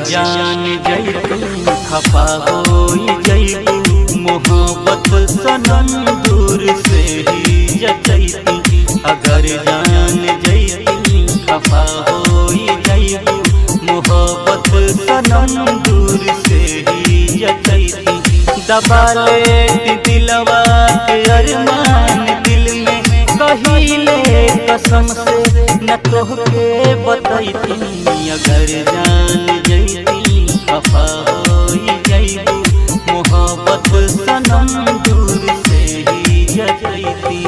जान जैतू खफा होई जैतू, मोहब्बत सनम दूर से ही जतैतू। अगर जान जैतू खफा होई जैतू, मोहब्बत सनम दूर से ही जतैतू। दबा ले दिलवा के अरमान दिल में, कहिले कसम से न तोहके बतैती। अगर जान जैती खफा होई जैतू, मोहब्बत सनम दूर से ही जतैती।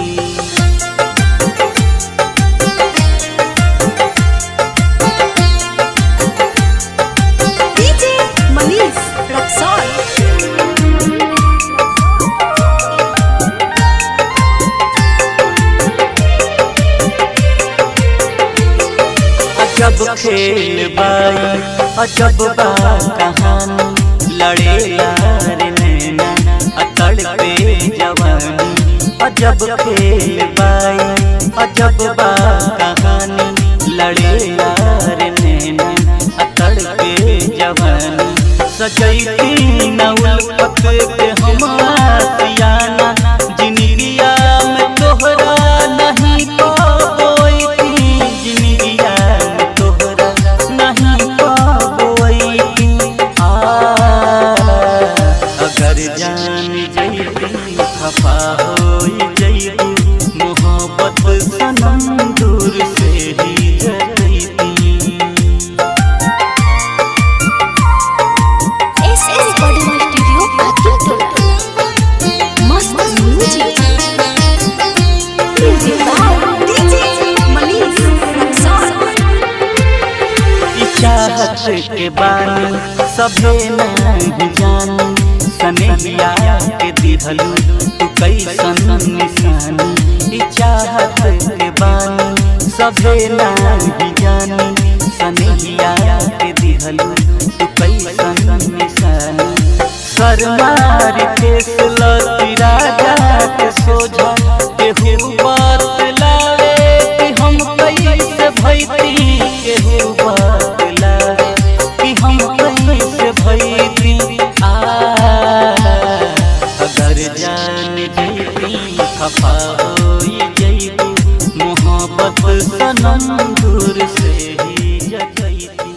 डीजे मनीष रक्सौल। अजब खेल बाई अजब बा कहानी, लड़ेला रे नैना अतड़ पे जवानी। अजब खेल बाई अजब बा कहानी, लड़ेला रे नैना अतड़ पे जवानी। सजैती न उल्फत के हम आसियाना, जिंदगिया में तोहरा नहीं पाबोई। जिंदगिया में तोहरा नहीं पाबोई। अगर जान जैती खफा होई जैती, मोहब्बत सनम दूर से ही जतैती। एस रिकॉर्डिंग स्टूडियो अतुल। मस्त music, music by DJ Manish Raxaul. चाहत के बानी सभे नहीं जानी, सनहिया के दिहलू तू कैसन निशानी। चाहत के बानी सभे नहीं जानी, सनहिया के दिहलू तू कैसन निशानी। सरमार के लती राजा के सोझा, केहू बात लावे कि हम कैसे भैती। केहू बात लावे कि हम कैसे भैती। अगर जान जैती खफा होई जैती, मोहब्बत सनम दूर से ही जतैती।